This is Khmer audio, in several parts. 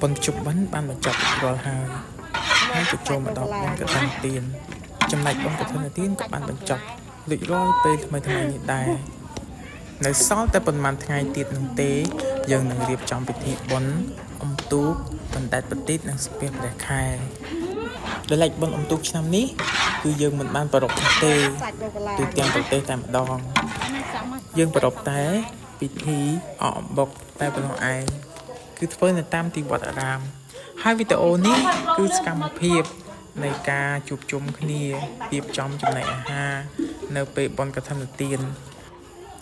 បុណ្យភ្ជុំបិណ្ឌបានបញ្ចប់រួចរាល់ហើយហើយក៏ចូលមកដល់បុណ្យកឋិនទានចំណែកបុណ្យកឋិនទានក៏បានបញ្ចប់រួចរាល់ពេលថ្មីៗនេះដែរនៅសល់តែប៉ុន្មានថ្ងៃទៀតនោះទេ យើងនឹងរៀបចំពិធីបុណ្យអុំទូកបណ្ដែតប្រទីបនិងសំពះព្រះខែដោយឡែកបុណ្យអុំទូកឆ្នាំនេះគឺយើងមិនបានប្រារព្ធនោះទេ សាច់បូកឡា ទូទាំងប្រទេសតែម្ដង យើងប្រារព្ធតែពិធីអកអំបុកតែប៉ុណ្ណោះឯងគឺធ្វើនៅតាមទីវត្តអារាម ហើយវីដេអូនេះគឺសកម្មភាពនៃការជួបជុំគ្នារៀបចំចំណីអាហារនៅពេលបុណ្យកឋិនទាន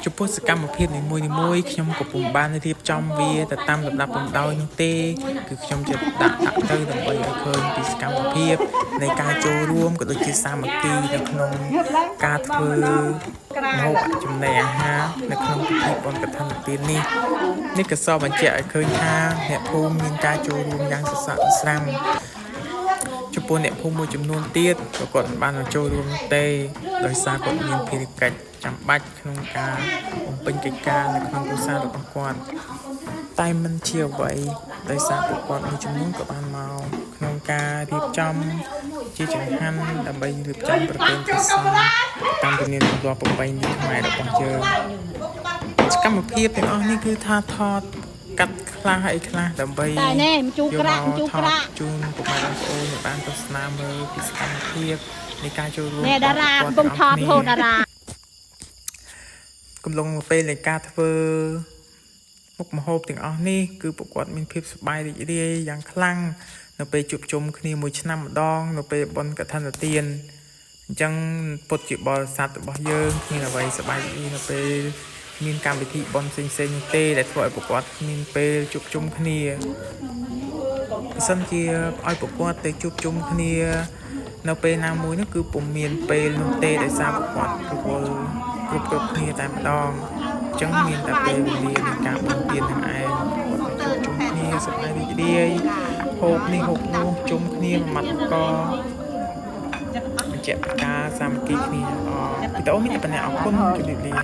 ចំពោះសកម្មភាពនីមួយៗខ្ញុំក៏ពុំបានរៀបចំវាទៅតាមលំដាប់លំដោយនោះទេ គឺខ្ញុំจะដាក់ដាក់ទៅដើម្បីឲ្យឃើញពីសកម្មភាពនៃការចូលរួមក៏ដូចជាសាមគ្គីនៅក្នុងការធ្វើម្ហូបចំណីអាហារនៅក្នុងពិធីបុណ្យកឋិនទាននេះនេះក៏សបញ្ជាក់ឲ្យឃើញថាអ្នកភូមិមានការចូលរួមយ៉ាងសស្រាក់សស្រាំចំពោះអ្នកភូមិមួយចំនួនទៀតក៏គាត់មិនបានមកចូលរួមនោះទេដោយសារគាត់មានភារកិច្ចចាំបាច់ក្នុងការបំពេញកិច្ចការនៅក្នុងគ្រួសាររបស់គាត់ តែមិនជាអ្វីដោយសារពួកគាត់មួយចំនួនក៏បានមកក្នុងការរៀបចំជាចង្ហាន់ដើម្បីរៀបចំប្រគេនព្រះសង្ឃតាមទំនៀមទម្លាប់ប្រពៃណីខ្មែររបស់យើងសកម្មភាពទាំងអស់នេះគឺថាថតកាត់ខ្លះអីខ្លះដើម្បី តែណែជូរ យក ក្រាក់ មកថត ជូរក្រាក់ ជូនពុកម៉ែបងប្អូនឲ្យបានទស្សនាមើលពីសកម្មភាពនៃការចូលរួម ណែតារា របស់ កំពុងថត ពួក រហូតតារា កំឡុងពេលនៃការធ្វើមុខម្ហូបទាំងអស់នេះគឺពួកគាត់មានភាពសប្បាយរីករាយយ៉ាងខ្លាំងនៅពេលជួបជុំគ្នាមួយឆ្នាំម្ដងនៅពេលបុណ្យកឋិនទានអញ្ចឹងពុទ្ធជាបរិស័ទរបស់យើងគ្មានអ្វីសប្បាយរីករាយនៅពេលមានកម្មវិធីបុណ្យផ្សេងៗនោះទេដែលធ្វើឲ្យពួកគាត់មានពេលជួបជុំគ្នាបើសិនជាឲ្យពួកគាត់ទៅជួបជុំគ្នា នៅពេលណាមួយនោះគឺពុំមានពេលនោះទេដោយសារពួកគាត់រវល់គ្រប់គ្រប់គ្នាតែម្ដងអញ្ចឹងមានតែពេលវេលានៃការបុណ្យទាននឹងឯងគាត់ទៅជួបជុំគ្នាសប្បាយរីករាយហូបនេះហូបនោះជុំគ្នាមួយម៉ាត់កបញ្ជាក់ពីការសាមគ្គីគ្នាល្អវីដេអូមានតែប៉ុណ្ណេះអរគុណជម្រាបលា។